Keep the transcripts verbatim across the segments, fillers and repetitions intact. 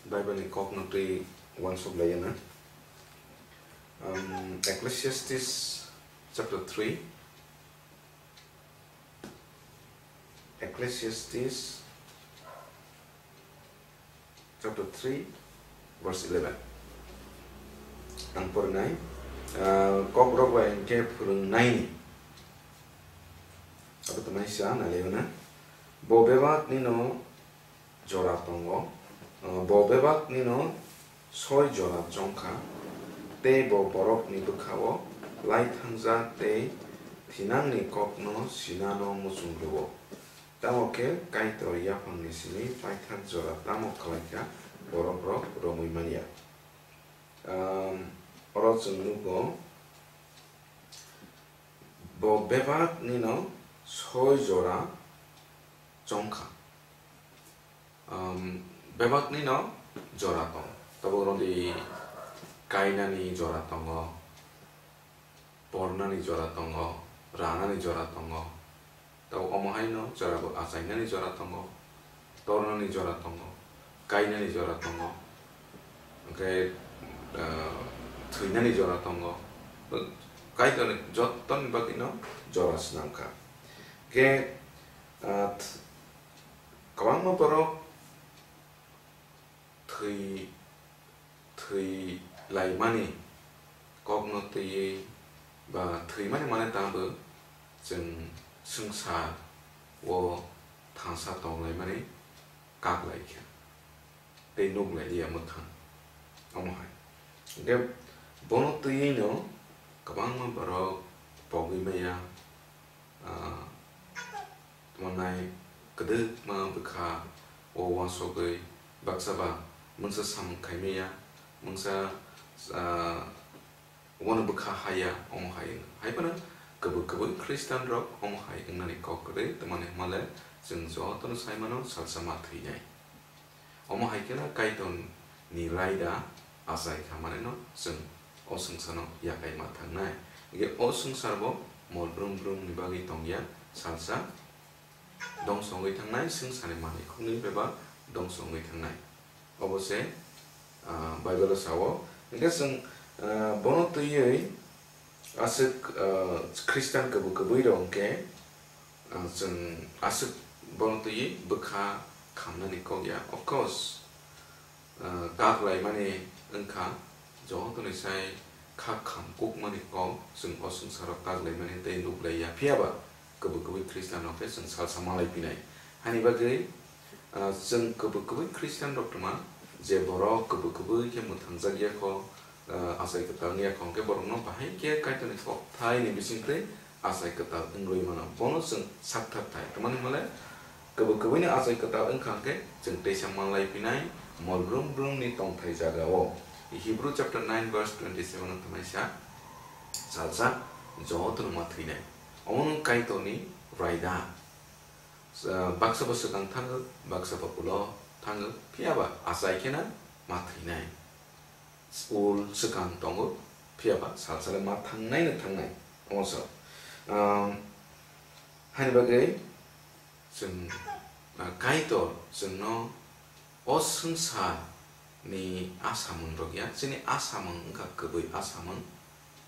Bible ni kok no twi uansuk lai na. Um, Ecclesiastes chapter three. Ecclesiastes chapter three, verse eleven. Ang porinai, ah, kok rok bai hwnkhe phwrwngnaini. Abo tongnaisa nailaio na. Bo bebak nino jora tongo, ah, bo bebak nino soi jora chongkha, tei bo borokni bwkhao lai thangjak tei thinangni kokno sinano muchung rwo. Tamo khe Kaitor yaphangni simi paithak jora tamo khlaikha, borokrok romwi manya. Am, oro chwng nugo, bo bebak nino soi jora chongkha. Um, bebak nino jora tongo. Tabuk rodi kainani jora tongo, pornani jora tongo, ranani jora tongo. Tabuk omo haino jora bo achainani jora tongo, tornani jora tongo, kainani jora tongo, hwnkhe, uh, thwinani jora tongo. Kaitorni jottoni bagwino jora swnamkha. Hwnkhe, uh, th-, Kwbangma borok thwi, thwi laimani kokno twiwi ba thwimani mane tangbo chwng swngchar o thansa tong laimani kak lai kha tei nuk lai liya mwthang. Omo hai hwnkhe bono twiwi no kwbangma borok pogwi maya, ah, tongmannai kwdwkma bwkha o uansugwi baksa ba mungsa samung khaimaya, mungsa, ah, uano bwkha haya, omo hai wngkha. Hai phano kwbwi kwbwi Khristian rok omo hai wngnani kok kwrwi tongmani hwnmale chwng jotono sai mano salsa ma thwinai. Omo hai kheno Kaitorni raida achai kha maneno chwng o swngcharno yakai ma thangnai. Hwnkhe o swngcharbo mol brum brumni bagwi tongya, salsa dongso wngwi thangnai, swngcharni manwi khuknwi bebak dongso wngwi thangnai. Obo se, ah, Bible-o sao. Hwnkhe chwng, ah, bono twiwi aswk, ah, Khristian kwbwi kwbwi rok hwnkhe, ah, chwng aswk bono twiwi bwkha khamnani kok ya. Of course, ah, kak laimani wngkha, jotono sai kha kham kukmani kok chwng o swngcharo kak laimani tei nuk lai ya. Phiya ba kwbwi kwbwi Khristian rok khe chwng salsa malai pinai. Hani bagwi, ah, chwng kwbwi kwbwi Khristian rok tongma, je borok kwbwi kwbwi khe mwthangjakya kho, ah, achai kwtal wngya kho, hwnkhe borokno bahai khe Kaitorni kokthaini bisingtwi achai kwtal wngwi mano. Bono chwng sakthar thai. Tamani hwnmale kwbwi kwbwini achai kwtal wngkha hwnkhe chwng teisa manlai phinai mol brum brumni tongthai jagao. Hebrew chapter nine verse twenty-seven o tongnaisa, salsa jotono ma thwinai. Omo wng Kaitorni raida. Sa-, baksa bo swkang thango, baksa bo ulo thango, phiya ba achai kheno ma thwinai. Ul swkang tongo, phiya ba salsa le ma thangnai no thangnai. Omo so. Um, hani bagwi chwng, ah, Kaitor chwngno o swngcharni asamung rok ya, chini asamung wngkha kwbwi asamung,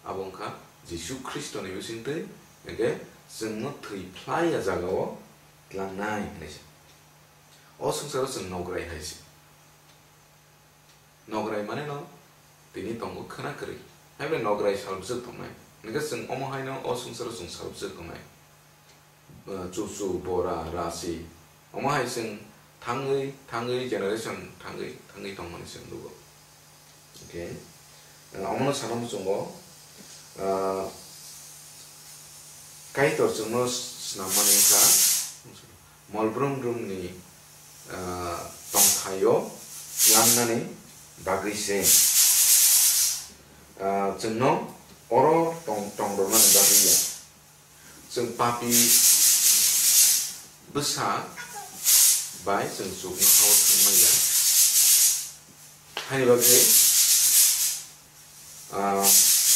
abo wngkha Jisu Khristoni bisingtwi, hwnkhe chwngno thwi phlai ya jagao tlangnai hwnwi se. O swngcharo chwng nograi hai se. Nograi mane no tini tongo khwna kwrwi. Haibai nograi salbwswk tongnai. Hwnkhe chwng omo haino o swngcharo chwng salbwswk tongnai. Uh, chuchu, bora, rasi. Omo hai chwng thangwi, thangwi, generation thangwi, thangwi tongmani chwng nugo. Okay. Uh, omono sana muchungo, uh, Kaitor chwngno snammani wngkha mol brum brumni, uh, tongthaio tlangnani bagwi se. Uh, chwngno oro tong-, tongdornani bagwi ya. Chwng papi bwsa bai chwng chuknohao thangmaya. Haini bagwi, ah,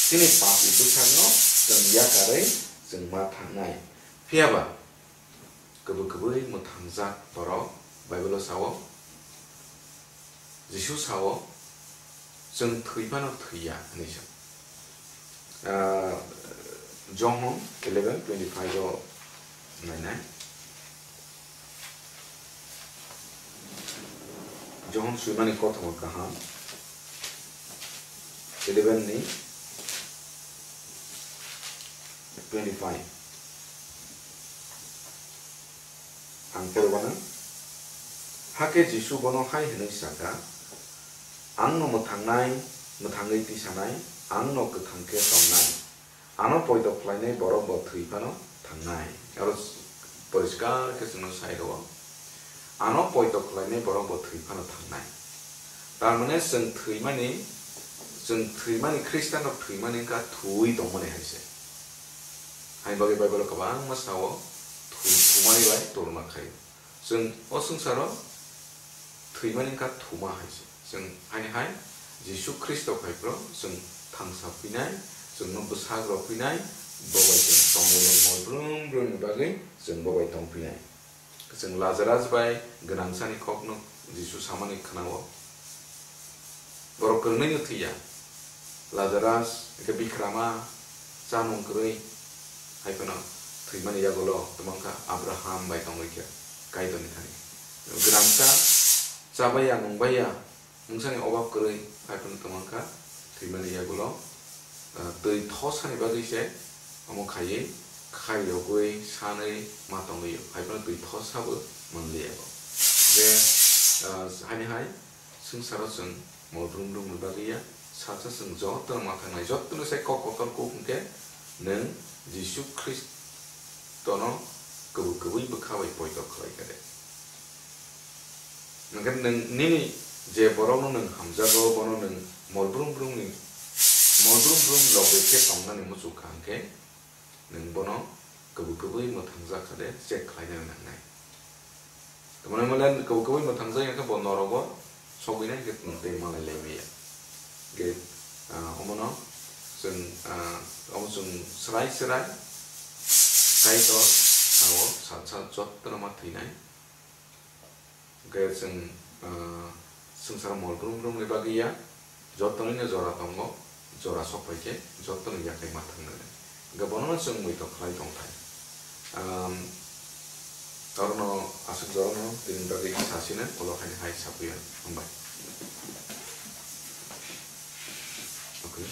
chini papi bwsakno chwng yakarwi chwng ma thangnai. Phiya ba, kwbwi kwbwi mwthangjak borok Bible-o sao, Jisu sao, "Chwng thwi phano thwi ya," hwnwi sa. Ah, Johon eleven twenty-five o nainai. Johon swimani kothoma kaham eleven ni twenty-five. Ang porwi uanw. Hakhe Jisu bono hai hwnwi sakha, "Angno mwthangnai, mwthangwi tisanai, angno kwthang khe tongnai. Ano poito khlainai borok bo thwi phano thangnai." Aro poriskar khe chwngno sai rwo, "Ano poito khlainai borok bo thwi phano thangnai." Tar mane chwng thwimani, chwng thwimani, Khristanrok thwimani wngkha thuwi tongmani hai se. Haini bagwi Bible-o kwbangma sao, thu-, thumani bai torma khaio. Chwng o swngcharo thwimani wngkha thuma hai se. Chwng haini hai Jisu Khristo phai phro chwng thangsa phinai, chwngno bwsak rw phinai, bo bai chwng tongmung mol brum brumni bagwi chwng bo bai tong phinai. Chwng Lazarus bai gwnangsani kokno Jisu samani khwnao. Borok kwrwngnaino thwi ya. Lazarus, hwnkhe bikrama, chamung kwrwi, hai phano thwimani yagulo tongmangkha Abraham bai tongwi khe Kaitorni thani. Gwnangsa, chabaiya, nungbaiya, mungsani obab kwrwi, hai phano tongmangkha thwimani yagulo, ah, twi thosani bagwi se omo khaiwi, khairogwi, sanwi ma tongwi, hai phano twi thosabo manliya bo. Je, ah, haini hai, swngcharo chwng mol brum brumni bagwi ya, salsa chwng jotono ma thangnai, jotono sai kok kotor kuk hwnkhe nwng Jisu Khristono kwbwi kwbwi bwkha bai poito khlai kha de. Hwnkhe nwng nini je borokno nwng hamjago, bono nwng mol brum brumni, mol brum brum logwi khe tongnani muchung kha hwnkhe, nwng bono kwbwi kwbwi mwthangjak kha de, check khlainani nangnai. Tamoni hwnle kwbwi kwbwi mwthangjak ya khe bo norogo sogwinai hwnkhe nwng tei malai lai maya. Hwnkhe, ah, omono chwng, ah, omo chwng swrai swrai Kaitor sao sal sal jotono ma thwinai. Hwnkhe chwng, ah, swngcharo mol brum brumni bagwi ya, jotono no jora tongo, jora sok pai khe jotono yakhai ma thang nai. Hwnkhe bono no chwng muitok khlai tong thai. Am, orono aswk jora no tini bagwi sa sino, ulo haino hai sa phuya. Hambai. Okay.